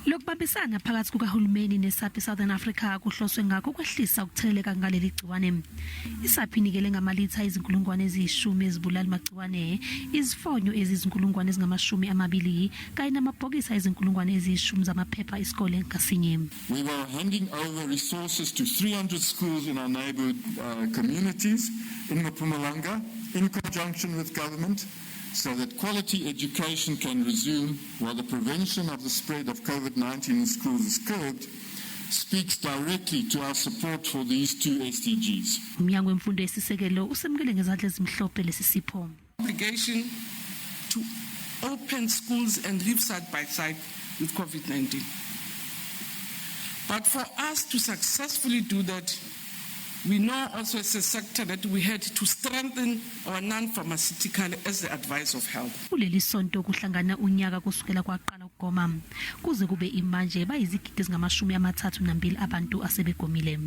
Lokubambisana phakathi kukahulumeni neSAPI Southern Africa kuhloswe ngakho ukwehlisa ukutheleleka ngaleli gciwane. ISAPI inikele ngamalitha izinkulungwane eziyishumi ezibulali magciwane, izifonyo ezizinkulungwane ezingama-20 kanye namabhokisi ayizinkulungwane eziyishumi zamaphepha isikole ngasinye. We were handing over resources to 300 schools in our neighborhood communities in Mpumalanga in conjunction with government so that quality education can resume while the prevention of the spread of COVID-19 in schools is curbed, speaks directly to our support for these two SDGs. Umnyango wemfundo esisekelo usemukele ngezandla ezimhlophe lesi sipho. Obligation to open schools and live side by side with COVID-19. But for us to successfully do that, we know also as a sector that we had to strengthen our non-pharmaceutical as the advice of health. Kuleli sonto kuhlangana unyaka kusukela kwaqala ukugoma. Kuze kube imanje bayizigidi ezingama-32 abantu asebegomile.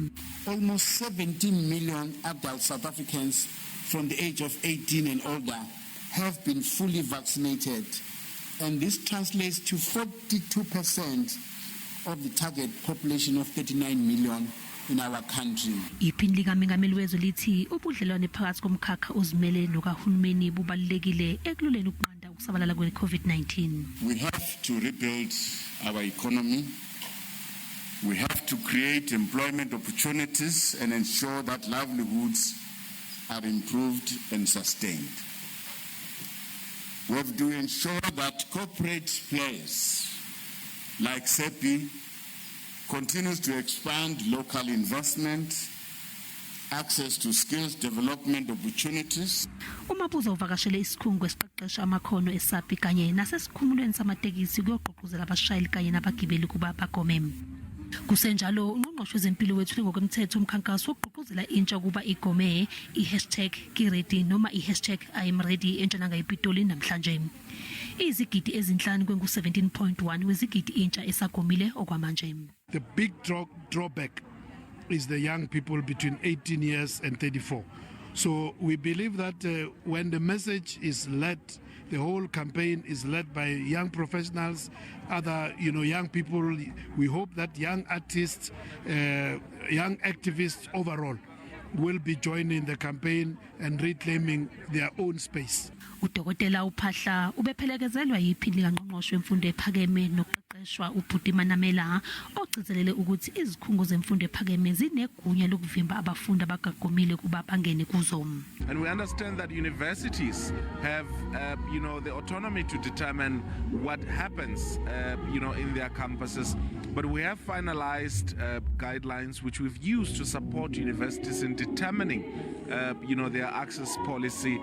Almost 17 million adult South Africans from the age of 18 and older have been fully vaccinated. And this translates to 42% of the target population of 39 million in our country. Iphini likamengameli wezwe lithi ubudlelwane phakathi komkhakha ozimele nokahulumeni bubalulekile ekululeni ukunqanda ukusabalala kwe-COVID-19. We have to rebuild our economy. We have to create employment opportunities and ensure that livelihoods are improved and sustained. We have to ensure that corporate players like SAPI continues to expand local investment, access to skills development opportunities. UMabuza uvakashele isikhungo esiqeqesha amakhono eSAPI kanye nasesikhumulweni samatekisi kuyogqugquzela abashayeli kanye nabagibeli kuba bagome. Kusenjalo, ungqongqoshe wezempilo wethule ngokwemthetho umkhankaso wokugqugquzela intsha ukuba igome, i-#KeReady noma i-#IamReady, entshonalanga yePitoli namhlanje. Izigidi ezinhlanu kwengu-17.1 wezigidi intsha esagomile okwamanje. The big drawback is the young people between 18 years and 34. So we believe that when the message is led, the whole campaign is led by young professionals, other young people. We hope that young artists, young activists overall will be joining the campaign and reclaiming their own space. Udokotela uPhahla ubephelekezelwa yiphini likangqongqoshe wemfundo ephakeme nokuqeqeshwa, uBhuti Manamela, ogcizelele ukuthi izikhungo zemfundo ephakeme zinegunya lokuvimba abafundi abagagomile kuba bangene kuzo. And we understand that universities have the autonomy to determine what happens in their campuses. But we have finalized guidelines which we've used to support universities in determining their access policy.